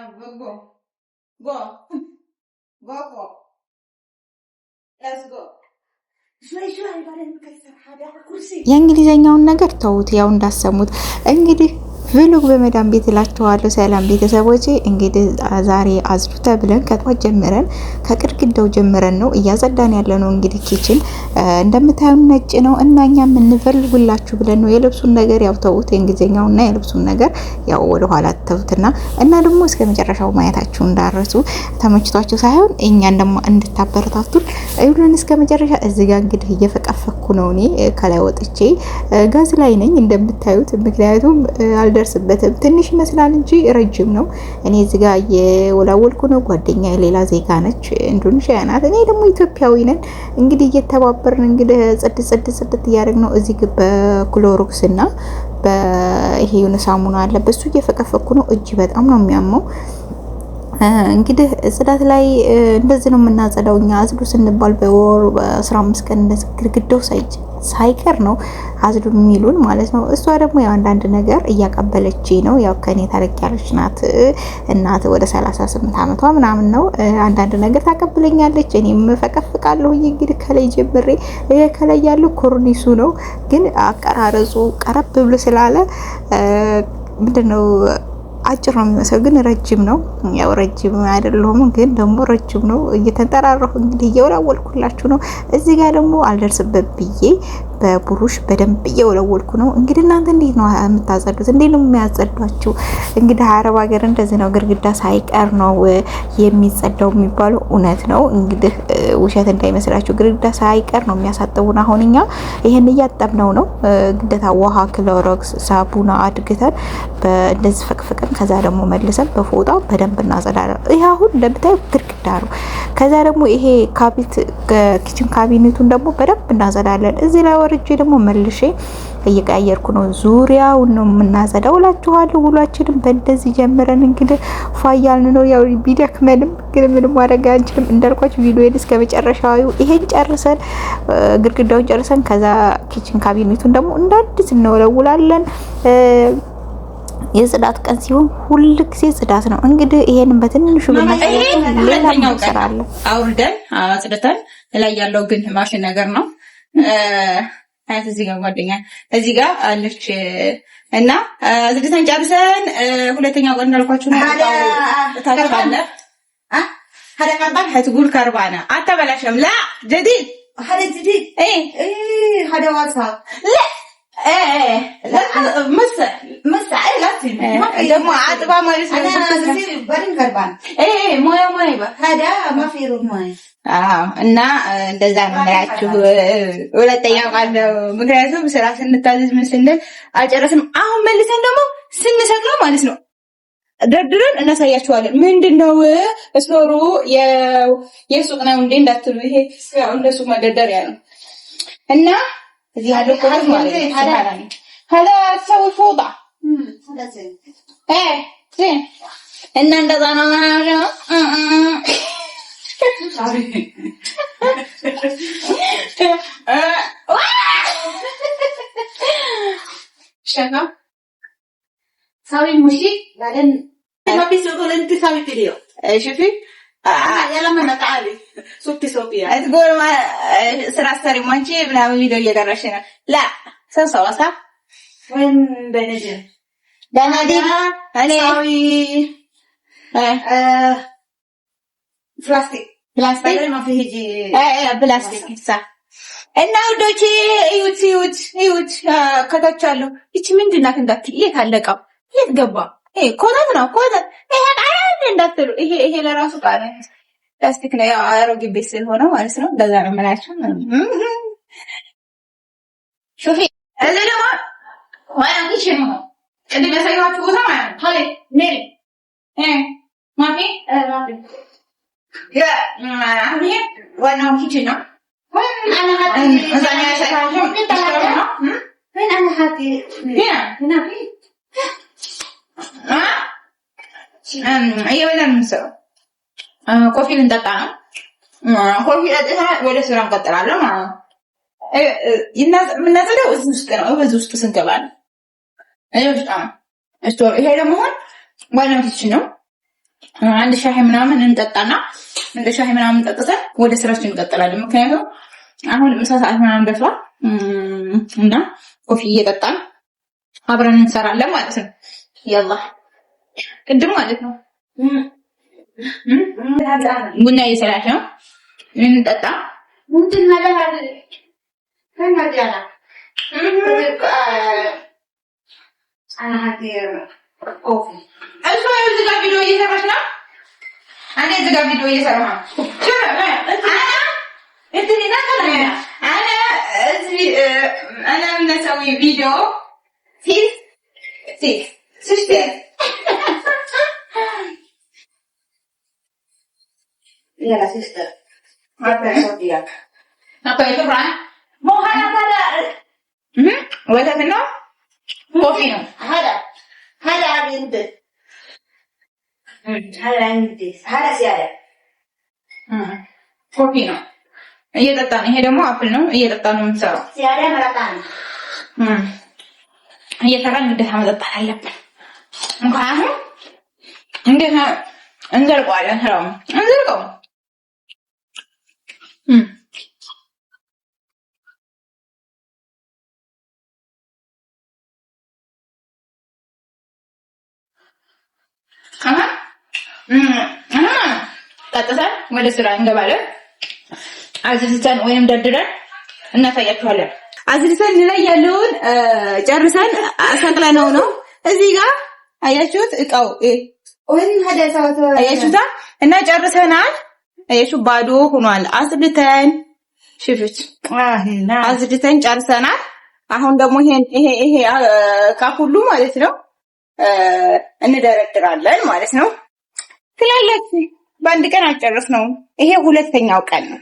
Go go go go let's go. شوي شوي، بعدين نكسر حدا على كرسي. የእንግሊዘኛውን ነገር ተውት፣ ያው እንዳሰሙት እንግዲህ vlog በመዳም ቤት እላችኋለሁ። ሰላም ቤተሰቦቼ፣ እንግዲህ ዛሬ አጽዱ ተብለን ከጧት ጀምረን ከግድግዳው ጀምረን ነው እያጸዳን ያለ ነው። እንግዲህ kitchen እንደምታዩ ነጭ ነው እና እኛ የምንፈልጉላችሁ ብለን ነው። የልብሱን ነገር ያው ተውት፣ የእንግሊዘኛውና የልብሱን ነገር ያው ወደ ኋላ ተውትና እና ደግሞ እስከ መጨረሻው ማየታችሁ እንዳረሱ ተመችቷችሁ ሳይሆን እኛን ደግሞ እንድታበረታቱን እዩልን እስከ መጨረሻ። እዚህ ጋር እንግዲህ እየፈቀፈኩ ነው እኔ ከላይ ወጥቼ ጋዝ ላይ ነኝ እንደምታዩት፣ ምክንያቱም አልደርስበትም። ትንሽ ይመስላል እንጂ ረጅም ነው። እኔ እዚህ ጋር እየወላወልኩ ነው። ጓደኛ ሌላ ዜጋ ነች፣ ኢንዶኔሽያ ናት። እኔ ደግሞ ኢትዮጵያዊ ነን። እንግዲህ እየተባበርን እንግዲህ ጽድት ጽድት ጽድት እያደረግ ነው። እዚህ በክሎሮክስ እና በይሄ የሆነ ሳሙና አለ፣ በሱ እየፈቀፈኩ ነው። እጅ በጣም ነው የሚያመው። እንግዲህ ጽዳት ላይ እንደዚህ ነው የምናጸዳው እኛ። አጽዱ ስንባል በወር በ15 ቀን እንደዚህ ግድግዳው ሳይቀር ነው አጽዱ የሚሉን ማለት ነው። እሷ ደግሞ ያው አንዳንድ ነገር እያቀበለች ነው። ያው ከኔ ተለቅ ያለች ናት፣ እናት ወደ 38 ዓመቷ ምናምን ነው። አንዳንድ ነገር ታቀብለኛለች፣ እኔም ፈቀፍቃለሁ። እንግዲህ ከላይ ጀምሬ ይሄ ከላይ ያለው ኮርኒሱ ነው፣ ግን አቀራረጹ ቀረብ ብሎ ስላለ ምንድን ነው አጭር ነው የሚመስለው፣ ግን ረጅም ነው። ያው ረጅም አይደለሁም፣ ግን ደግሞ ረጅም ነው። እየተንጠራራሁ እንግዲህ እየወላወልኩላችሁ ነው። እዚህ ጋር ደግሞ አልደርስበት ብዬ በቡሩሽ በደንብ እየወለወልኩ ነው። እንግዲህ እናንተ እንዴት ነው የምታጸዱት? እንዴት ነው የሚያጸዷችሁ? እንግዲህ አረብ ሀገር እንደዚህ ነው፣ ግድግዳ ሳይቀር ነው የሚጸዳው የሚባለው እውነት ነው። እንግዲህ ውሸት እንዳይመስላችሁ፣ ግድግዳ ሳይቀር ነው የሚያሳጥቡን። አሁን እኛ ይሄን እያጠብነው ነው። ግዴታ ውሃ፣ ክሎሮክስ፣ ሳቡና አድግተን እንደዚህ ፈቅፍቀን ከዛ ደግሞ መልሰን በፎጣ በደንብ እናጸዳለን። ይሄ አሁን እንደምታዩ ግድግዳ ነው። ከዛ ደግሞ ይሄ cabinet kitchen cabinet ኡን ደግሞ በደንብ እናጸዳለን። እዚህ ላይ ወርጄ ደግሞ መልሼ እየቀያየርኩ ነው። ዙሪያውን ነው የምናጸዳው እላችኋለሁ። ውሏችንም በእንደዚህ ጀምረን እንግዲህ ፏ እያልን ነው። ያው ቢደክመንም ግን ምንም ማድረግ አንችልም። እንዳልኳችሁ ቪዲዮን እስከ መጨረሻው ይሄን ጨርሰን ግድግዳውን ጨርሰን ከዛ kitchen cabinet ኡን ደግሞ እንደ አዲስ እንወለውላለን። የጽዳት ቀን ሲሆን ሁል ጊዜ ጽዳት ነው። እንግዲህ ይሄንን በትንሹ ብናሳያችሁ ሌላ ሁለተኛው ቀን እንሰራለን። አውርደን አጽድተን ላይ ያለው ግን ማሽን ነገር ነው። አያት እዚህ ጋር ጓደኛ እዚህ ጋር አለች እና አጽድተን ጨርሰን ሁለተኛው ቀን እንዳልኳችሁ ነው። እታች አለ። ها هذا خربان. هتقول خربانة አተበላሸም لا جديد. هذا جديد. ايه. ايه، هذا وسخ. لا ايه لا مسح. مسح، ايه، لازم ما في. ደግሞ አጥባ ማለት ነው። انا بصير بعدين خربان. ايه، مويه مويه بقى. هذا ما في مويه. አዎ፣ እና እንደዛ ነው የምላችሁ። ሁለተኛው ቃል ነው። ምክንያቱም ስራ ስንታዘዝ ምን ስንል አልጨረስንም። አሁን መልሰን ደግሞ ስንሰቅለው ማለት ነው ደርድረን እናሳያችኋለን። ምንድን ነው store ኡ የሱቅ ነው እንዴ እንዳትሉ፣ ይሄ ያው እንደ ሱቅ መደርደሪያ ነው እና እዚህ ያለው ኮት ማለት ነው። هذا تسوي فوضى. هذا زين. ايه زين እና እንደዛ ነው ማለት ነው። شايفة؟ سوي مشي بعدين ما في شغل، انت سوي فيديو. شوفي. يلا ماما، تعالي صوتي صوفيا. تقول ما ስራ አሰሪም አንቺ ምናምን ቪዲዮ እየቀረሽ ነው። لا ሰው ሰው وين بنجي؟ بناديل እኔ سوي آه بلاستيك. ፕላስቲክ. بعدين ما في يجي. ፕላስቲክ ሳ እና ውዶቼ እዩት እዩት እዩት፣ ከታች አለው። ይቺ ምንድን ናት እንዳትል፣ የት አለቀው? የት ገባ? ይሄ ኮተት ነው ኮተት። ይሄ ቃሪያ እንዳትሉ፣ ይሄ ለራሱ ቃሪያ ፕላስቲክ ነው። ያው አሮጌ ቤት ስለሆነ ማለት ነው። እንደዛ ነው የምላችሁ። شوفي እዚህ ደግሞ ዋናው kitchen ነው። ቅድም ያሳየኋችሁ ቦታ ማለት ነው። ሀሌ ሜሪ ማፊ አሁን ይሄ ዋናው kitchen ነው። وين انا هاتي؟ እዛ ነው ያሳየኋችሁ ነው። وين انا هاتي؟ هنا. هنا في. እየበላን የምንሰራው coffee ልንጠጣ ነው። Coffee ጠጥተን ወደ ስራ እንቀጥላለን ማለት ነው። የምናጸዳው እዚህ ውስጥ ነው። በዚህ ውስጥ ስንገባ ነው። ይሄ ደግሞ አሁን ዋናው kitchen ነው። አንድ ሻሂ ምናምን እንጠጣና እንደ ሻሂ ምናምን ጠጥተን ወደ ስራችን እንቀጥላለን። ምክንያቱም አሁን ምሳ ሰዓት ምናምን ደርሷል እና coffee እየጠጣን አብረን እንሰራለን ማለት ነው። يلا ቅድም ማለት ነው ቡና እየሰራች ነው። እንጠጣ። እሷ እዚህ ጋር ቪዲዮ እየሰራች ነው። እኔ እዚህ ጋር ቪዲዮ እየሰራሁ ነው። أنا من أسوي فيديو سيس سيس سيس. يلا sister. Okay, شكرا. مو هذا هذا ወተት ነው coffee ነው። هذا هذا عندي هذا عندي هذا زيادة. Coffee ነው እየጠጣን። ይሄ ደግሞ apple ነው እየጠጣን ነው የምንሰራው። زيادة مرتين. እየሰራን ግዴታ መጠጣት አለብን። ምክንያቱም እንዴት እንዘልቀዋለን፣ ስራውን እንዘልቀው። ጠጥተን ወደ ስራ እንገባለን። አዝርተን ወይም ደርድረን እናሳያችኋለን። አዝርተን ላይ ያለውን ጨርሰን ሰቅለነው ነው እዚህ ጋር አያችሁት፣ እቃው አያችሁታ እና ጨርሰናል። አያችሁ ባዶ ሆኗል። አጽድተን ሽፍት አጽድተን ጨርሰናል። አሁን ደግሞ ይሄ ይሄ እቃ ሁሉ ማለት ነው እንደረድራለን ማለት ነው ትላላችሁ። በአንድ ቀን አልጨረስነውም። ይሄ ሁለተኛው ቀን ነው።